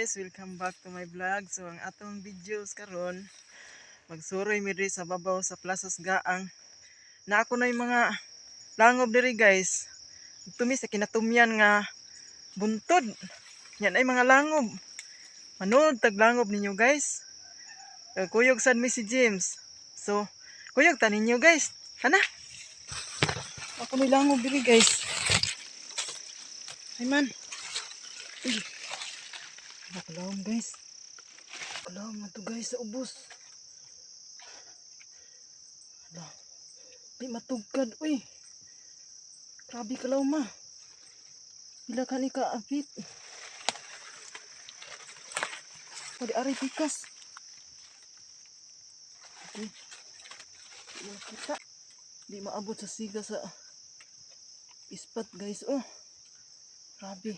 Guys! Welcome back to my vlog. So ang atong videos karon, magsuroy mi diri sa babaw sa Plazas Gaang. Na ako na yung mga langob diri, guys. Tumi sa kinatumyan nga buntod. Yan ay mga langob. Manood tag langob ninyo, guys. Kuyog sad mi si James. So kuyog ta ninyo, guys. Kana. Ako may langob diri, guys. Ay man. Uy. Nakalawom, guys. Kalawom na to, guys, sa ubos. Hala. Di matugkad, uy. Grabe kalawom ma. Pila ka ni kaapit. Pwede aray pikas. Okay. Di makita. Di maabot sa siga sa ispat, guys. Oh. Grabe.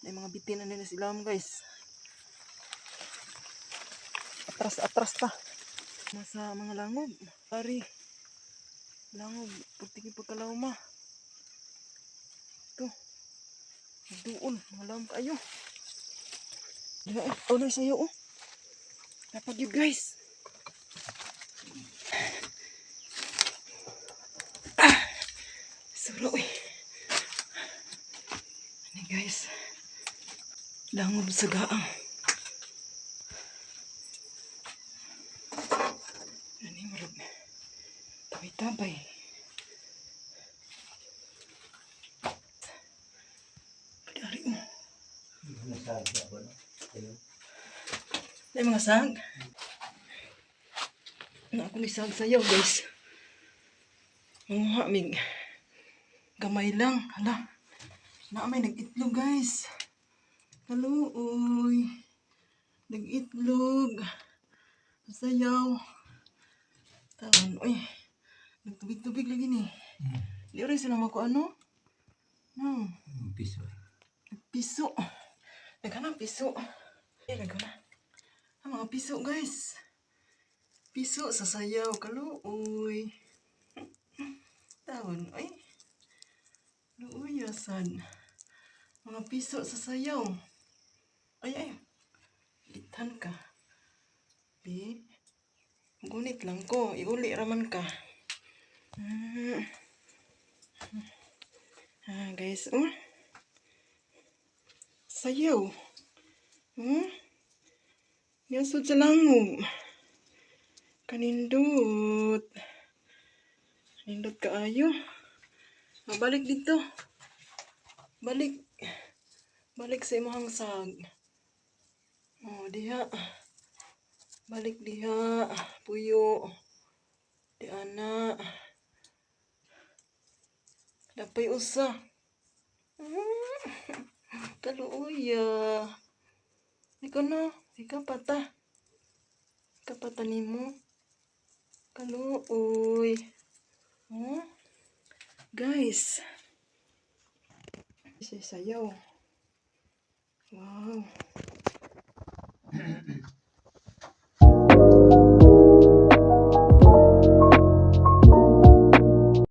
May mga bitin na nila sila, guys. Atras atras ta. Nasa mga langob. Pari. Langob. Purtiki pagkalawma. Ito. Duol. Mga lawom kayo. Diha eh. Oh, sa'yo oh. Napag yun, guys. Ah. Suro eh. Ano, guys? Langob sa gaang. Ano yung marag? Tabay-tabay. Pwede mo. May mga sag. Na ako may sag sayaw, guys. Manguha mig. Gamay lang. Hala. Na may nag-itlog, guys. Kaluoy. Nag-itlog. Sayaw. Taon, uy. Nagtubig-tubig lagi ni. Di rin sila mako ano? No. Piso. Piso. Naghanap piso. Eh, naghanap. Ang mga piso, guys. Piso sa sayaw. Kaluoy. Taon, uy. Luoy, yasan. Mga piso sa sayaw. Ay, ay. Itan ka. Bi. Gunit lang ko. Iuli raman ka. Ah, guys, oh. Sayaw. Yasod sa langob. Kanindot. Kanindot kaayo. Ah, balik dito. Balik. Balik sa imong sag. Oh, diha. Balik diha. Puyo. Di ana. Dapay usa. Kaluoya. Ikaw no. Ikaw pata. Ikaw pata nimo. Kaluoy. Oh. Guys. Sayaw. Wow.